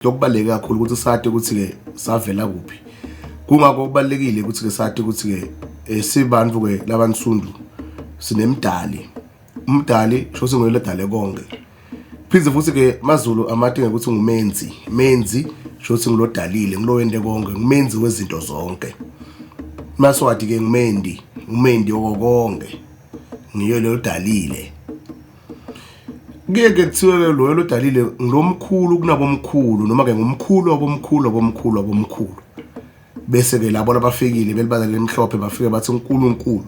Lokubaluleke kakhulu ukuthi sati ukuthi-ke savela kuphi. Kungakho kubalulekile ukuthi-ke sati ukuthi-ke eh, sibantu-ke labansundu sinemdali. Umdali kusho ukuthi nguye lodale konke. Phinde futhi-ke maZulu amati ngekuthi ngumenzi. Menzi kusho ukuthi ngilodalile, ngilowente konke, ngumenzi wezinto zonke. MaSwati-ke ngumendi, umendi wako konke. Ngiyo lodalile. Kuye ke kuthiwe-ke loyo lodalile ngilomkhulu kunabomkhulu noma-ke ngumkhulu wabomkhulu wabomkhulu wabomkhulu. Bese-ke labo labafikile belibala lemhlophe bafike bathi uNkulunkulu.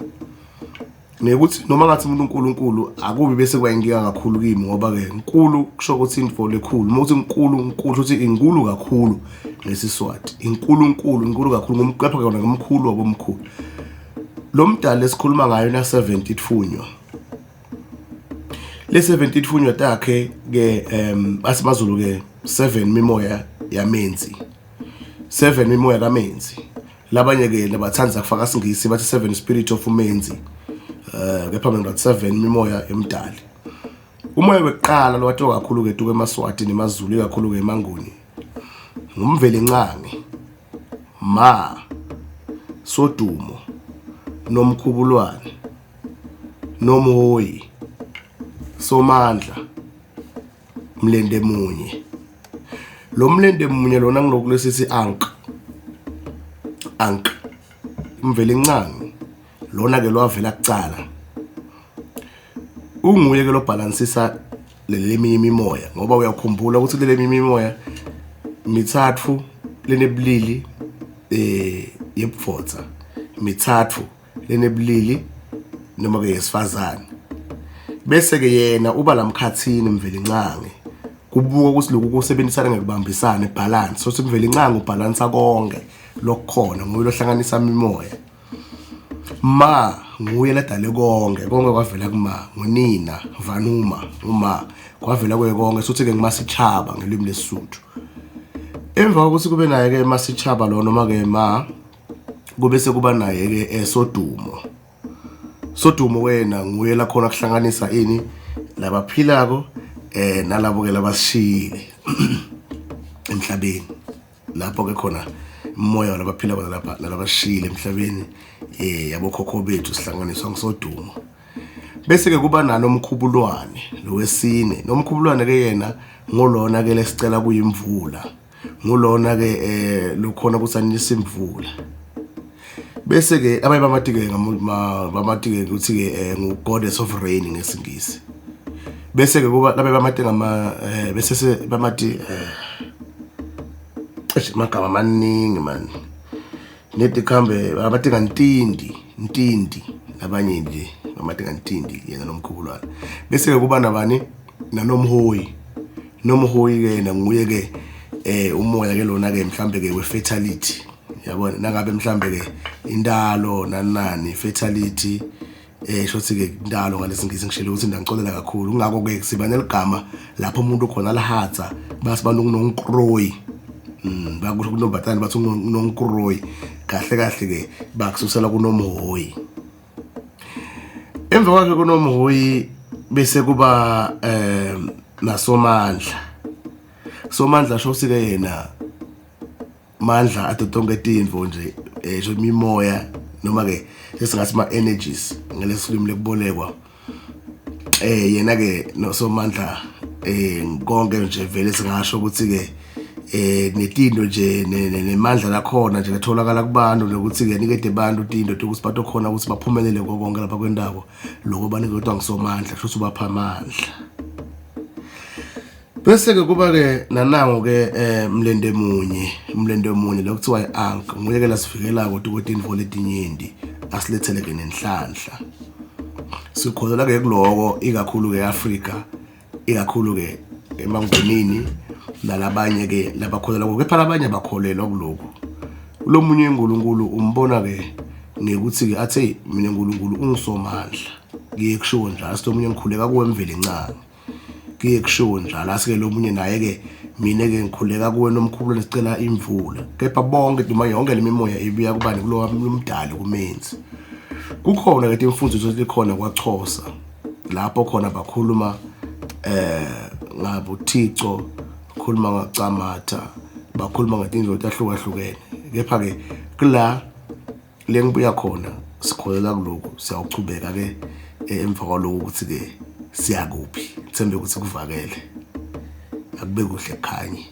Nekuthi noma ngathi umuntu uNkulunkulu akubi bese kuba inkinga kakhulu kimi ngoba-ke nkulu kusho ukuthi into lekhulu. Uma uthi nkulu nkulu kusho ukuthi inkulu kakhulu ngesiSwati. Inkulunkulu inkulu kakhulu kepha kona ngumkhulu wabomkhulu. Lo mdali esikhuluma ngayo na 70 ithunywa. Le 70 ithunywa takhe ke asimazulu ke 7 mimoya yamenzi. 7 mimoya kamenzi. Labanye ke labathanda kufaka singisi bathi 7 spirit of umenzi. Eh kepha mina ngathi 7 mimoya yomdali. Umoya wekuqala lowathiwa kakhulu ke tuke emaSwati nemaZulu ikakhulu ke emaNguni. Ngumvelinqangi. Ma Sodumo Nomkhubulwane Nomhoyi Somandla Mlende munye. Lo mlende munye lona ngiloku lesithi ank ank Mvelinqangi lona ke lwavela kucala. Unguye ke lobhalansisa leli eminye imimoya ngoba uyakhumbula ukuthi kulele eminye imimoya mithathu lenebulili eh yebudvodza mithathu lenebulili noma ke yesifazane bese ke yena uba lamkhathini Mvelinqangi kubuka ukuthi lokhu kusebenzisana ngekubambisana balance so Mvelinqangi ubalansa konke lokukhona nguye lohlanganisa imimoya. Ma nguye ladale konke, konke kwavela kuma ngunina Vanuma uma kwavela kuye konke sothi ke nguMasitshaba ngelimi lesiSuthu. Emva kokuthi kube naye ke Masitshaba lo noma ke ma kube sekuba naye ke eSodumo. Sodumo wena nguye la khona kuhlanganisa ini labaphilako eh nalabo ke labasishiyile emhlabeni. Lapho ke khona umoya walabaphila khona lapha nalabashiyile emhlabeni eh yabokhokho bethu sihlanganiswa ngisodumo. Bese ke kuba nalo mkhubulwane lo wesine. Nomkhubulwane ke yena ngolona ke lesicela kuyimvula. Ngulona ke eh lokhona ukuthi anise imvula. Bese ke abanye bamati ke bamati ke ukuthi ke eh, ngu goddess of rain ngesingisi. Bese ke kuba labe bamati ngama eh, bese se bamati eh amagama amaningi man. Nedi khambe bamati ngantindi, ntindi nabanye nje bamati ngantindi yena nomkhubulwane. Bese ke kuba nabani nanomhoyi. Nomhoyi ke yena nguye ke eh umoya ke lona ke mhlambe ke we fertility. Yabona nangabe mhlambe ke intalo nani nani fertility eh shothi ke intalo ngalesingisi ngishilo ukuthi ndangicolela kakhulu kungakho ke siba neligama lapho umuntu khona lihatha basi bantu kunonkroyi bakusho kunombatana bathi kunonkroyi kahle kahle ke bakususela kunomhoyi. Emva kwakhe kunomhoyi bese kuba eh naSomandla. Somandla shothi ke yena mandla ato tonke tintfo nje eh sho imimoya noma ke sesingathi ma energies ngalesilimi lekubolekwa eh yena ke noSomandla eh konke nje vele singasho ukuthi ke eh netinto nje nemandla lakhona nje latholakala kubantu nokuthi ke nikede abantu tinto ukuthi batokhona ukuthi baphumelele konke lapha kwendako lokho baniketwa ngisomandla kusho ukuthi ubapha amandla. Bese ke kuba ke nanango ke eh mlende munye, mlende munye lo kuthiwa i-ank nguye ke lasivikela kodwa ukuthi intfo letinyenti asilethele ke nenhlanhla. Sikholelwa ke kuloko ikakhulu ke eAfrika, ikakhulu ke emaNgunini nalabanye ke labakholelwa kuko kepha labanye abakholelwa kuloko. Kulomunye uNkulunkulu umbona ke ngekuthi ke athe mina uNkulunkulu ungisomandla. Kuye kushiwo njalo sithi omunye ngikhuleka kuwe Mvelinqangi. Kuye kushiwo njalo asike lo munye naye ke mina ke ngikhuleka kuwe nomkhulu nesicela imvula kepha bonke noma yonke lemimoya ibuya kubani kulo umdali kumenzi. Kukhona ke imfundiso likhona kwaXhosa lapho khona bakhuluma eh ngabo Thixo. Bakhuluma ngacamatha, bakhuluma ngetindlela letahlukahlukene. Kepha-ke kula lengibuya khona sikholelwa kulokhu siyawuchubeka ke eh, emva kwaloko ukuthi ke siyakuphi. Thembe ukuthi kuvakele. Akube kuhle kukhanye.